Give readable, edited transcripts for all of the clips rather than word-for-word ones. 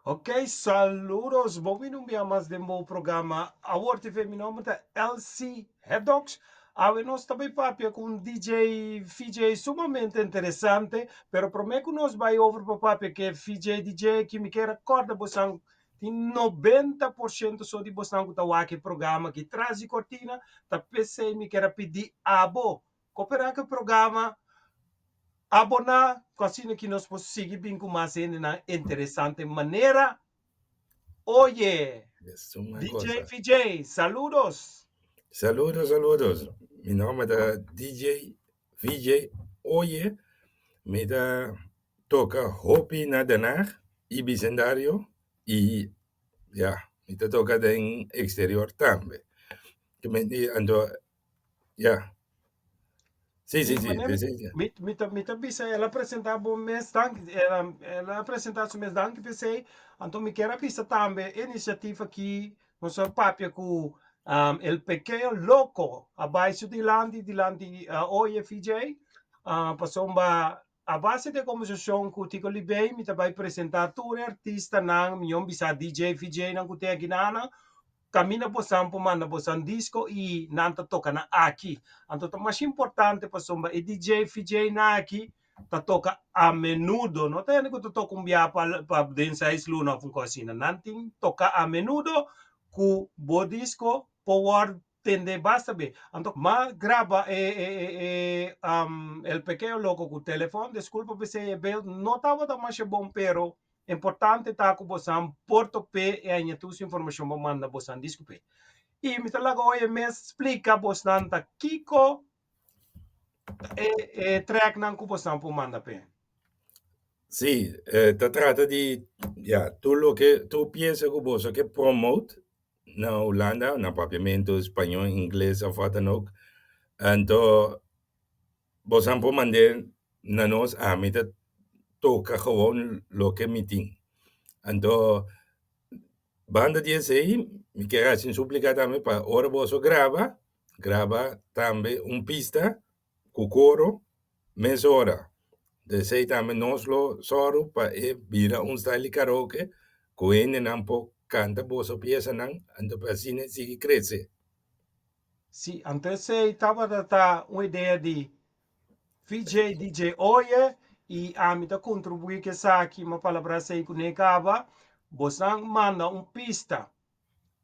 Ok, saludos. Bon bini un bia mas den bo programa Awor TV. Mi nomber ta LC Hedox. Awe nos ta bay papia cu un DJ VJ sumamente interesante, pero prome cu nos bay over pa papia cu e VJ DJ aki, mi kier a corda bosan tin 90% so di bosan cu ta wak e programa aki tras di cortina, ta p'esey mi kier a pidi abo Cooperá cu e programa Aboná cu asina ki nos por sigui bin cu mas hendenan interesante manera Oye Es una DJ cosa. VJ saludos. Saludos, saludos. Mi nomber ta DJ VJ Oye. Mi ta toca hopi na Den Haag y bicendario y ya, mi ta toca den exterior tambe. Anto Ya. Sí, sí, Sí, sí, manera sí, sí. mi ta bisa el a presentá bo mes danki, el a presentá su mes danki p'esei. Anto mi kier a bisa tambe e inisiativa aki nos a papia ku El Pequeño Loco a bai su dilanti dilanti Oye VJ pasobra a base di e kombersashon ku Tico Libey mi ta bai presentá tur e artistanan mi yon bisa DJ VJ nan ku tin aki nan kaminda bosan por manda bosan disko i nan ta toka nan aki. Anto ta mas importante pasobra e DJ VJ nan aki ta toka a menudo, no ta hende ku ta toka un bia pa den seis luna òf un kos asina. Nan tin toka a menudo ku bo disko por wòrdu tende basta be. Anto m'a graba e El Pequeño Loco ku telefòn, diskulpa p'esei e beeld no tabata masha bon pero importante ta ku bosan por top'é i haña tur su informashon pa manda bosan disko p'e. I mi ta laga oye mes splika bosnan ta kiko e tracknan ku bosan por manda p'e. Sí, ta trata di ya tur loke tur piesa ku boso ke promote na Hulanda, na papiamentu, spañó, ingles òf wat dan ook. Anto bosan por mand'é na nos, ami ta toka gewoon loke mi tin. Anto banda di esei mi kier hasi un suplika tambe pa ora boso graba, graba tambe un pista ku koro mesora. Esei tambe nos lo sòru pa e bira un style di karaoke ku hendenan por kanta boso piesanan anto pa asina e sigui krese. Sí, anto esei tabata ta un idea di VJ DJ Oye i ami ta kontribuí ku esaki, mi a palabrá esei kuné kaba. Bosan manda un pista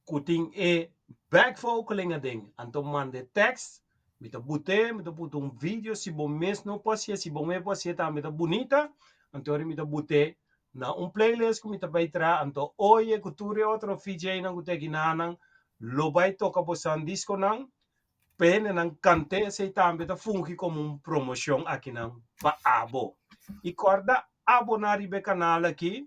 ku tin e back vocaling aden, anto manda e tekst, mi ta but'é, mi ta buta un video si bo mes no por hasié, si bo mes por hasié tambe ta bunita, anto mi ta but'é na un playlist ku mi ta bai traha, anto Oye ku tur e otro VJ-nan ku ta aki nanan lo bai toka bosan diskonan, pa hendenan kant'é, esei tambe ta fungi komo un promoshon akinan pa abo. I kòrda aboná riba e kanal aki,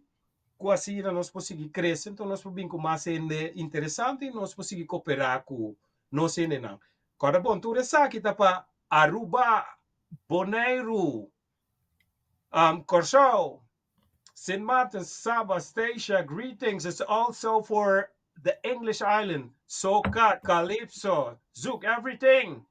ku asina nos por sigui krese, enton nos por bin ku mas hende interesante i nos por sigui koperá ku nos hendenan. Kòrda bon, tur esaki ta pa Aruba, Boneiru, Kòrsou, Sint Maarten, Saba, Statia, greetings. It's also for the English Island, Soca, Calypso, Zouk, everything.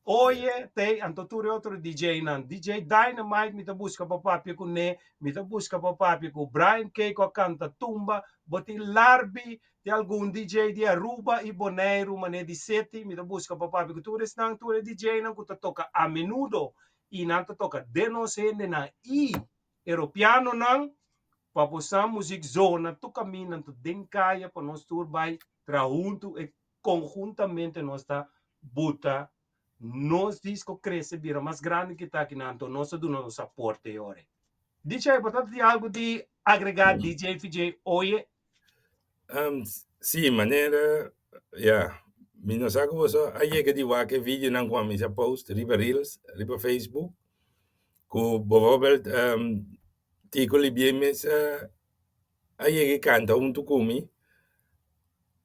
Oye, te anto tur e otro DJ nan. DJ Dynamite mi ta buska pa papia kuné, mi ta buska pa papia ku Brian K ku a kanta tumba, bo tin Larbi, tin algun DJ di Aruba i Boneiru mané di City, mi ta buska pa papia ku tur esnan, tur e DJ nan ku ta toka a menudo i nan ta toka den nos hendenan i europeanonan pa bo sa muzik zona tur kaminda anto den kaya pa nos tur bai traha huntu e konhuntamente nos ta buta nos disko krese bira mas grandi ke ta akinan anto nos ta duna nos aporte e ora. DJ, bo ta tin algu di agregá DJ VJ Oye? Sí, manera, ya, mi no sa ku boso a yega di wak e videonan ku ami sa post riba reels, riba Facebook, ku bijvoorbeeld Tico Libier mes a yega i kanta huntu ku mi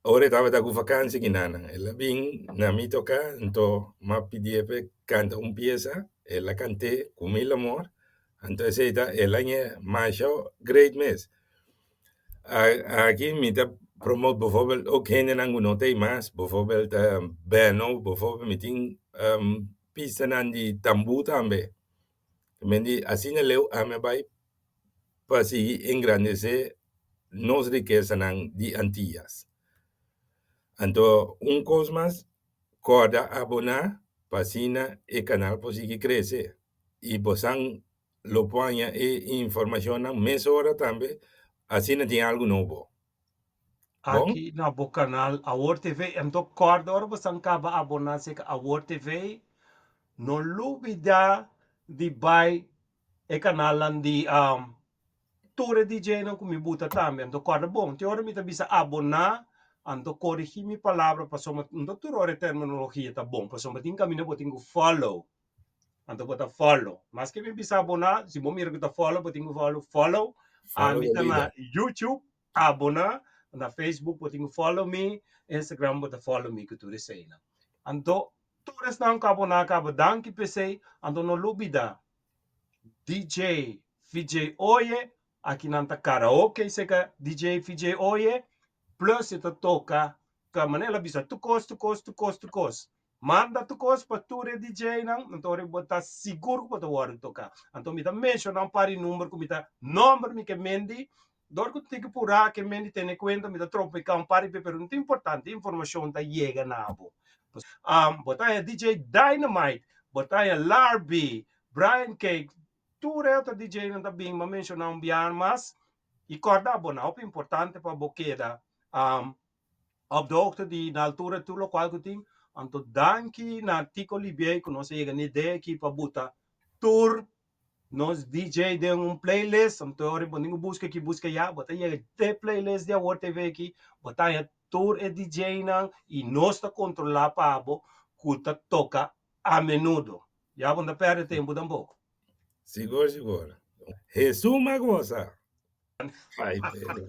ora e tabata ku vakansi kinanan. El a bin na mi toka, anto m'a pidié p'e kanta un piesa, el a kant'é ku mil amor, anto esei ta el a ñe masha great mes. Aki mi ta promote bijvoorbeeld ook hendenan ku no ta ei mas, bijvoorbeeld Benno, bijvoorbeeld mi tin pistanan di tambú tambe. Men di asina leu ami a bai pa sigui engrandesé. nos rikesanan di Antias. Anto un kos mas, kòrda aboná pa asina e kanal por sigui krese i bosan lo por haña e informashonnan mesora tambe asina tin algu nobo. Bon? Aki na bo kanal Awor TV. Anto kòrda ora bosan kaba aboná seka Awor TV, no lubidá di bai e kanalnan di tur e DJ-nan ku mi buta tambe. Anto kòrda bon, te ora mi ta bisa aboná, anto korigí mi palabra pasobra no ta tur ora e terminologia ta bon, pasobra tin kaminda bo tin ku follow. Anto bo ta follow. Maske mi bisa aboná, si bo mira ku ta follow, bo tin ku follow, follow. Follow Ami the ta na leader. YouTube, aboná, na Facebook bo tin ku follow mi, Instagram bo ta follow mi ku tur eseinan. Anto tur esnan ku aboná kaba danki p'esei, anto no lubidá DJ VJ Oye, aki nan ta karaoke seka DJ VJ Oye, plus e ta toka ka manera el a bisa tur kos, tur kos, tur kos, tur kos. Manda tur kos pa tur e DJ-nan, anto ora bo ta sigur ku bo ta wòrdu toká. Anto mi ta menshoná un par di number ku mi ta nòmber mi ke mendi, dor ku tin ku purá ke mendi tene kuenta mi ta tropiká un par di be pero no ta importante, e informashon ta yega na bo. Bo ta haña DJ Dynamite, bo ta haña Larby, Brian Cake, tur e otro DJ-nan ta bin, mi a menshoná un biaha mas i kòrda bo nan hopi importante pa bo keda Op de hoogte di na altura tur lokual ku tin. Anto danki na Tico Libier ku nos a yega na idea aki pa buta tur nos DJ den un playlist. Anto ora bo tin ku buska aki buska ya bo ta yega te playlist di Awor TV aki bo ta haña tur e DJ-nan i nos ta kontrolá pa bo ku ta toka a menudo. Ya bo no ta pèrdè tempu tampoko. Sigur sigur. Hesus ma gosa. Ai, Pedro.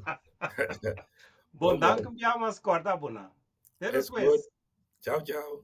Bon, Bon, dank bon. un bia mas korta bo na. Te Es despues. good. Ciao, ciao.